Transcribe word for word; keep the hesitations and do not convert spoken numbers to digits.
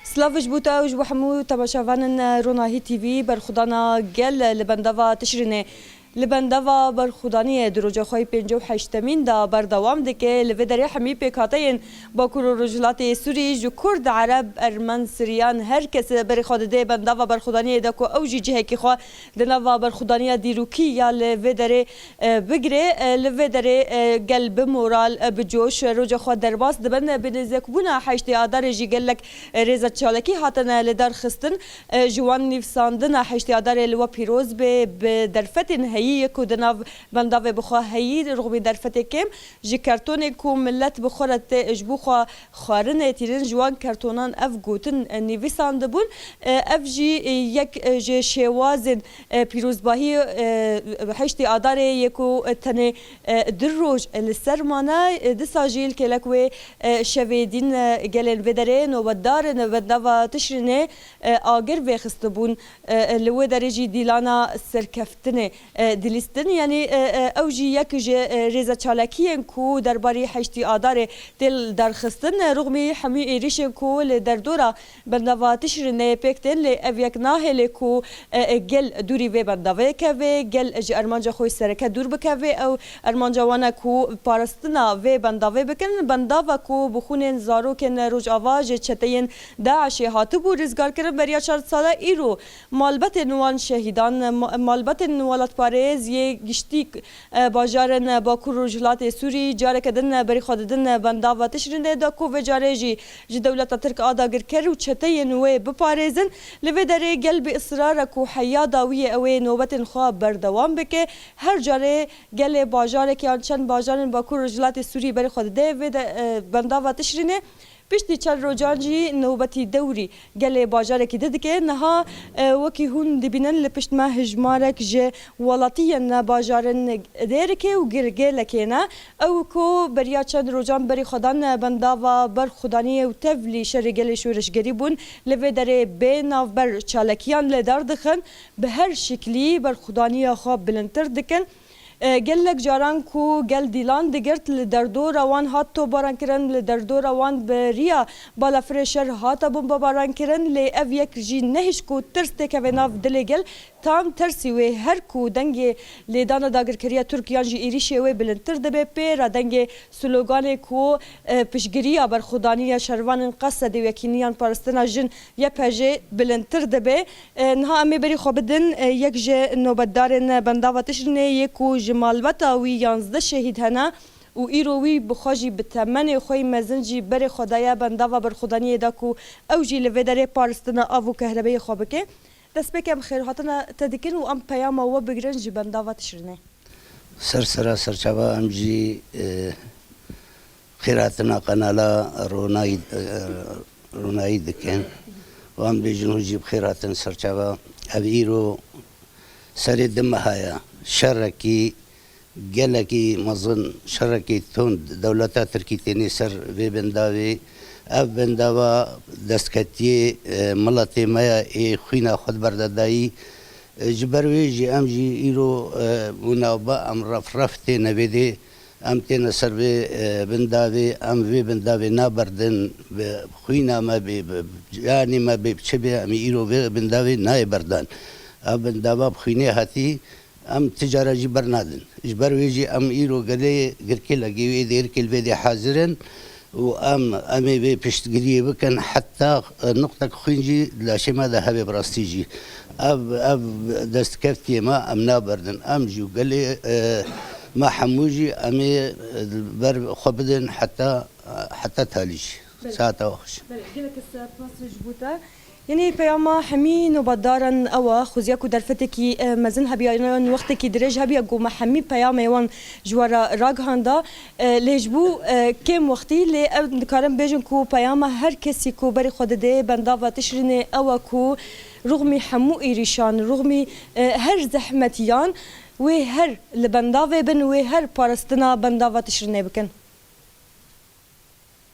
Silav ji bo te û ji bo hemû temaşevanên Ronahî T V. Berxwedana gel li bendava Tişrînê. Li bendava berxwedaniyê di roja xwe yê pêncî û heştemîn de berdewam dike. Li vê derê hemî pêkhateyên Bakur û Rojhilatê Sûrî, ji Kurd, Ereb, Ermen, Siryan, her kes berê xwe dide bendava berxwedaniyê de ku ew jî cihekî xwe di nava berxwedaniya dîrokî ya li vê derê, e, bigire. E, li vê derê, e, gel bi moral, e, bi coş, e, roja xwe derbas dibin. E, bi nêzîkbûna heştê Adarê jî gelek, e, rêza çalakî hatin, e, li dar xistin. E, ji wan nivîsandina heştê Adarê li we pîroz be, bi derfetên heyî yê ku di nav bendavê bi xwe heyî, rixmî derfetê kêm, ji kertonê ku milet bi xwe re tê ji bo xwe xwarinê tînin, ji wan kertonan ev gotin, e, nivîsandibûn. E, ev jî, e, yek, e, ji şêwazên, e, pîrozbahî, e, heştê Adarê yê ku, e, tenê, e, du roj, e, li ser mane, e, disa jî li kêlek wê, e, şevê dîn, e, gelên vê derê nobetdar in, bendava Tişrînê, e, agir vêxistibûn. E, e, li wê derê jî dîlana serkeftinê, e, dilîstin. Yanî, e, e, ew jî yek ji, e, rêza çalakiyên ku derbarî heştê Adarê tê li dar xistin. E, rixmî hemî êrîşên ku li derdora bendava Tişrînê pêk tên, lê ev yek nahêle ku, e, e, gel dûrî vê bendavê keve, gel ji armanca xwe sereke dûr bikeve. Ew armanca wan e ku parastina vê bendavê bikin. Bendava ku bi xûnên zarokên Rojava ji çeteyên DAIŞê hatibû rizgarkirin beriya çar sala îro. Malbetên wan şehîdan, ma-, malbetên welatparêz yê giştî, e, bajarên Bakur Rojhilatê Sûrî careke din berî xwe didin bendava Tişrînê de ku vê carê jî ji dewleta Tirk a dagirker û çeteyên wê biparêzin. Li vê derê gel bi israr e ku heya dawiyê ew ê nobetên xwe berdewam bike. Her carê gelê bajarek yan çend bajarên Bakur Rojhilatê Sûrî berî xwe dide vê de, e, bendava Tişrînê. Piştî çend rojan jî nobetî dewrî gelê bajarekî di dike. Niha, e, wekî hûn dibînin, li pişt me hijmarek ji welatiyên bajarên Dêrikê û Gilgêlekê ne. Ew ku beriya çend rojan berî xwe dan bendava berxwedaniyê û tevlî şerê gelê şoreşgerî bûn, li vê derê bê navber çalakiyan li dar dixin, bi her şiklî berxwedaniya xwe bilindtir dikin. E, gelek caran ku gel dîlan digirt, li derdora wan hat topbarankirin, li derdora wan bi riya balafirê şer hate bombebarankirin, lê ev yek jî nehişt ku tirs têkeve nav dilê gel. Tam tersî wê, her ku dengê lêdana dagirkeriya Tirk yan jî êrîşê wê bilindtir dibe, pê re dengê sloganê ku, e, piştgiriya berxwedaniya şervanên Qesedê û yekîniyan parastina jin Y P J bilindtir dibe. E, niha em ê berî xwe bidin, e, yek ji nobetdarên bendava Tişrînê yê ku ji malbeta wî yanzdeh şehîd hene û îro wî bi xwe jî bi temenê xwe yî mezin jî berê xwe daye bendava berxwedaniyê de ku ew jî li vê derê paristina av û kehrebeyê xwe bike. Destpêk em xêrhatina te dikin û em peyama we bigirin ji bendava Tişrînê. Ser sera serçava em jî, e, xêrhatina qenala Ronayî, e, Ronayî dikin. Wan bêjin hûn jî bi xêr hatin serçava. Ev îro serê du meha ye. Şerekî gelekî mezin, şerekî tund dewleta Tirkî tênê ser vê bendavê. Ev bendava destketiyê, e, miletê me ye, ê xwîna xwe di berde dayî. E, ji ber wê jî em jî îro, e, wina ba em ref ref têne vê dê. Em têne ser vê, e, bindavê, em vê bindavê naberdin, bi xwîna me bê, bi canê me bê, bi çi bê, em îro vê bindavê nayê berdan. Ev bindava bi xwînê hatî, em ti cara jî bernadin. Ji ber wê jî em îro gelê girkê legê wê dê girkê li vê dê hazir in û em, em ê vê piştgiriyê bikin heta, e, nuqtek xwîn jî di laşê me de hebe bi rastî jî. Ev, ev destkeftiyê me em naberdin. Em jî û gelê, e, me hemû jî em ê, e, ber xwe bidin heta, heta talî jî. Belê. Saeta we xweş. Belê, gelek spas ji bo te. Yanî peyama hemî nobetdaran ew e, xwezîya ku derfetekî, e, mezin hebiya, yan wextekî dirêj hebiya ku me hemî peyamê wan ji we re ragihanda. E, lê ji bo, e, kêm wextî, lê em dikarin bêjin ku peyama her kesî ku berê xwe didê bendava Tişrînê ew e ku ruxmî hemû êrîşan, ruxmî, e, her zehmetiyan wê her li bendavê bin, wê her parastina bendava Tişrînê bikin.